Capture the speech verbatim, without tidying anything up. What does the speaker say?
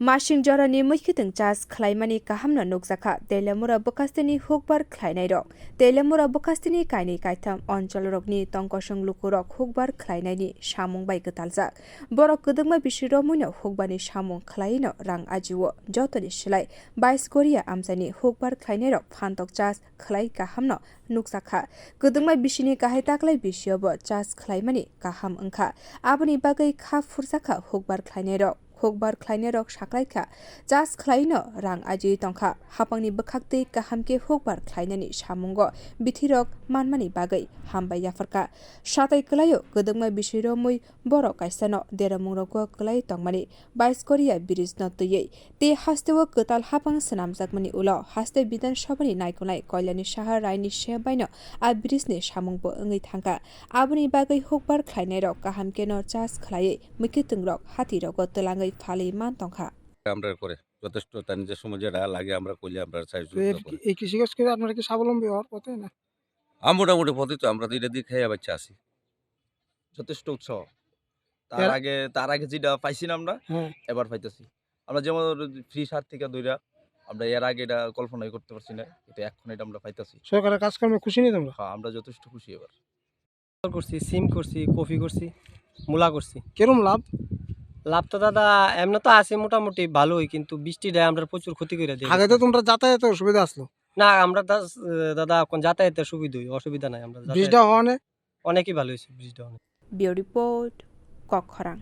Masing jorani mwkhitwng charge khlaimani kahamno nukjakha Teliamura bwkhasteni hukbar khlainairok. Teliamura bwkhasteni kainwi kaitham oncholrokni tongkosong lukurok hukbar khlainaini samung bai kwtaljak. Borok kwdwkma bisi romwino hukbarni samung khlaino rang ajio. Jotoni slai bais Korea amchaini hukbar khlainairok phantok charge khlai kahamno nukjakha. Kwdwkma bisini kahai taklai bisiobo charge khlaimani kaham wngkha. Aboni bagwi kha phurjakha hukbar khlainairok. Hukbar khlainairok saklaikha, charge khlaino rang ajiwi tongkha. Hapangni bwkhaktwi kaham khe hukbar khlainani samungo bithirok manmani bagwi hambai yapharkha. Satai kwlaio kwdwkma bisi romwi borok kaisano deramungrogo kwlai tongmani bais Korea bridge no twiwi. Tei hasteo kwtal hapang swnamjakmani ulo haste Bidhan Sabhani naikolnai Koilani Sahar Raini sebaino a bridge ni samungbo wngwi thangkha. Aboni bagwi hukbar khlainairok kaham kheno charge khlaiwi mwkhitwng rok hati rogo twlangwi phalwi man tongkha. আমরা করে যথেষ্ট তার নিজের সময় যেটা লাগে আমরা করলে আমরা চাই তো এর কি, এই কৃষিকাজ করে আপনারা কি স্বাবলম্বী হওয়ার পথে না? আমরা মোটামুটি পথে তো আমরা তো এটা দিয়ে খেয়ে বাচ্চা আছি। যথেষ্ট উৎসাহ। তার এর আগে, তার আগে যেটা পাইছি না আমরা, হ্যাঁ। এবার পাইতেছি। আমরা যেমন ফ্রি সার থেকে দইরা আমরা এর আগে এটা কল্পনাই করতে পারছি না, কিন্তু এখন এটা আমরা পাইতেছি। সরকারের কাজকর্মে খুশি নি তোমরা? হ্যাঁ, আমরা যথেষ্ট খুশি এবার। করছি, সিম করছি, কফি করছি, মূলা করছি। কিরম লাভ? লাভ তো দাদা এমনি তো আছে মোটামুটি ভালোই, কিন্তু বৃষ্টিটা আমরা প্রচুর ক্ষতি করে দিয়ে আগে তো গেছে। তোমরা যাতায়াতের অসুবিধা আসলো? না, আমরা দা-, দাদা এখন যাতায়াতের সুবিধাই, অসুবিধা নাই। আমরা যাতায়াত বৃষ্টিটা হওয়ানে? অনেকই ভালো হয়েছে বৃষ্টিটা অনেক। Bureau Report, Kokkhorang.